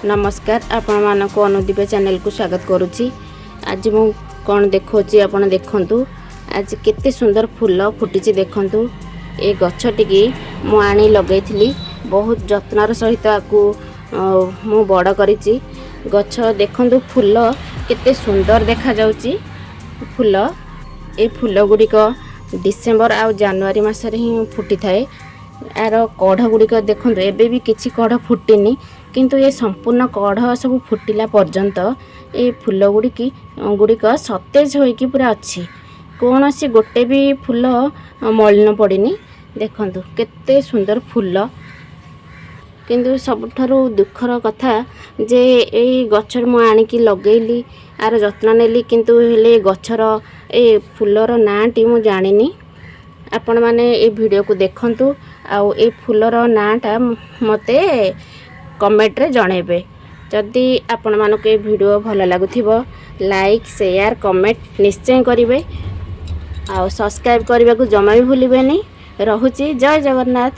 ନମସ୍କାର, ଆପଣମାନଙ୍କୁ ଅନୁଦିବ୍ୟ ଚ୍ୟାନେଲକୁ ସ୍ୱାଗତ କରୁଛି। ଆଜି ମୁଁ କ'ଣ ଦେଖାଉଛି, ଆପଣ ଦେଖନ୍ତୁ। ଆଜି କେତେ ସୁନ୍ଦର ଫୁଲ ଫୁଟିଛି ଦେଖନ୍ତୁ। ଏ ଗଛଟିକି ମୁଁ ଆଣି ଲଗେଇଥିଲି। ବହୁତ ଯତ୍ନର ସହିତ ଆକୁ ମୁଁ ବଡ଼ କରିଛି। ଗଛ ଦେଖନ୍ତୁ, ଫୁଲ କେତେ ସୁନ୍ଦର ଦେଖାଯାଉଛି ଫୁଲ। ଏ ଫୁଲ ଗୁଡ଼ିକ ଡିସେମ୍ବର ଆଉ ଜାନୁଆରୀ ମାସରେ ହିଁ ଫୁଟିଥାଏ। ଆର କଢ଼ ଗୁଡ଼ିକ ଦେଖନ୍ତୁ, ଏବେ ବି କିଛି କଢ଼ ଫୁଟିନି, କିନ୍ତୁ ଏ ସମ୍ପୂର୍ଣ୍ଣ କଢ଼ ସବୁ ଫୁଟିଲା ପର୍ଯ୍ୟନ୍ତ ଏ ଫୁଲ ଗୁଡ଼ିକ ସତେଜ ହୋଇକି ପୁରା ଅଛି। କୌଣସି ଗୋଟେ ବି ଫୁଲ ମଳିନ ପଡ଼ିନି। ଦେଖନ୍ତୁ କେତେ ସୁନ୍ଦର ଫୁଲ। କିନ୍ତୁ ସବୁଠାରୁ ଦୁଃଖର କଥା ଯେ ଏଇ ଗଛରେ ମୁଁ ଆଣିକି ଲଗେଇଲି, ଆର ଯତ୍ନ ନେଲି, କିନ୍ତୁ ହେଲେ ଏ ଗଛର ଏ ଫୁଲର ନାଁଟି ମୁଁ ଜାଣିନି। ଆପଣମାନେ ଏ ଭିଡ଼ିଓକୁ ଦେଖନ୍ତୁ ଆଉ ଏ ଫୁଲର ନାଁଟା ମୋତେ କମେଣ୍ଟରେ ଜଣାଇବେ। ଯଦି ଆପଣମାନଙ୍କୁ ଏ ଭିଡ଼ିଓ ଭଲ ଲାଗୁଥିବ, ଲାଇକ୍, ସେୟାର, କମେଣ୍ଟ ନିଶ୍ଚୟ କରିବେ ଆଉ ସବସ୍କ୍ରାଇବ୍ କରିବାକୁ ଜମା ବି ଭୁଲିବେନି। ରହୁଛି, ଜୟ ଜଗନ୍ନାଥ।